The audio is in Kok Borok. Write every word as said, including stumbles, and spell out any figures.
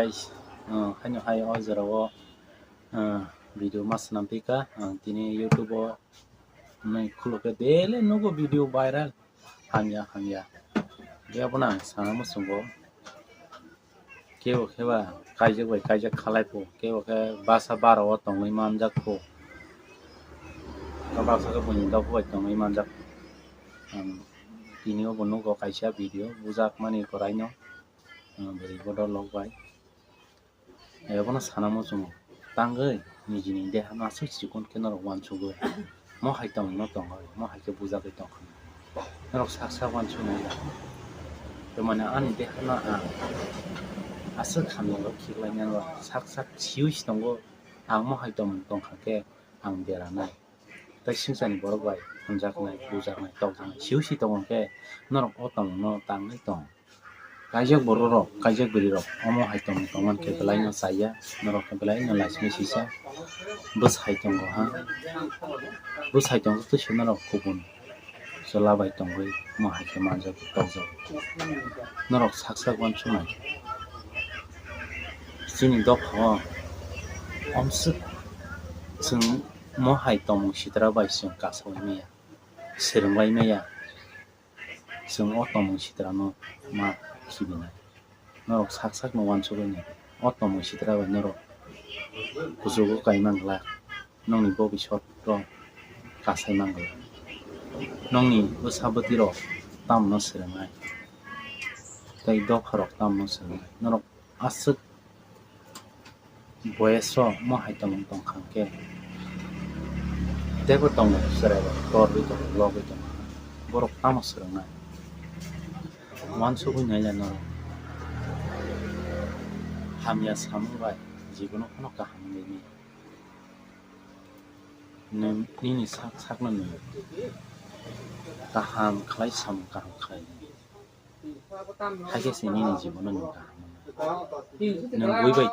Guys, uh, haino hai o jora o, uh, video ma swnam twi kha, uh, tini YouTube o nai khuluk khe daily nugo video viral, hamya hamya. Khe abono ang sana muchungo, kebo khe ba kaijak bai kaijak khalai pho, kebo khe basa bara o tongwi manjak pho, basa khe buini dok bai tongwi manjak pho. Ang tini obo nugo kaisa video bujakmani kwraino, uh, bwrwi bodol rok bai. Abono sana muchungo, tangwi nijini deha no aswk chikon khe norok uansugwi, mo hai tongmung no tongwi, mo hai khe bujagwi tongkha. Norok sak sak uansuknai da. Tamani ani deha no ang aswk hamya rok khiklai nai, sak sak siwi si tongo, ang mo hai tongmung tongkha khe ang deranai. Tei swngcharni borok bai hamjaknai, bujaknai, tokjaknai, siwi si tongo khe norok o tongmung no tangwi tong. Kaijak borok rok, kaijak bwrwi rok omo hai tongmung tongmani khe belai no chaya, norok khe belai no laismai sisa bwsai tongo ha, bwsai tongo tei se norok kubun chwla bai tongwi omo hai khe manjak tokjak. Norok sak sak uansuknai chini dopha o omswk chwng mo hai tongmung sitra bai chwng kasaui maya, swrwng bai maya. Chwng o tongmung sitrano ma khibinai. Norok sak sakno uansugwi nai. O tongmung sitra bai norok kuchugo kai man glak. Nokni bobisot rok kasai man glak. Nokni bwsa bwtwi rok tamno swrwngnai. Tei dopha rok tamno swrwngnai. Norok aswk boyes o mo hai tongmung tongkha hwnkhe, teibo tongo chwrai rok torwi tongo, logwi tongo, borok tamo swrwngnai? Uansugwi nailai norok, hamya samung bai jibono phano kaham wngwi maya. Nwng nini sak sakno nwng kaham khlai samung kaham khlai, haikhe se nini jibono nwng kaham wngna. Nwng buibai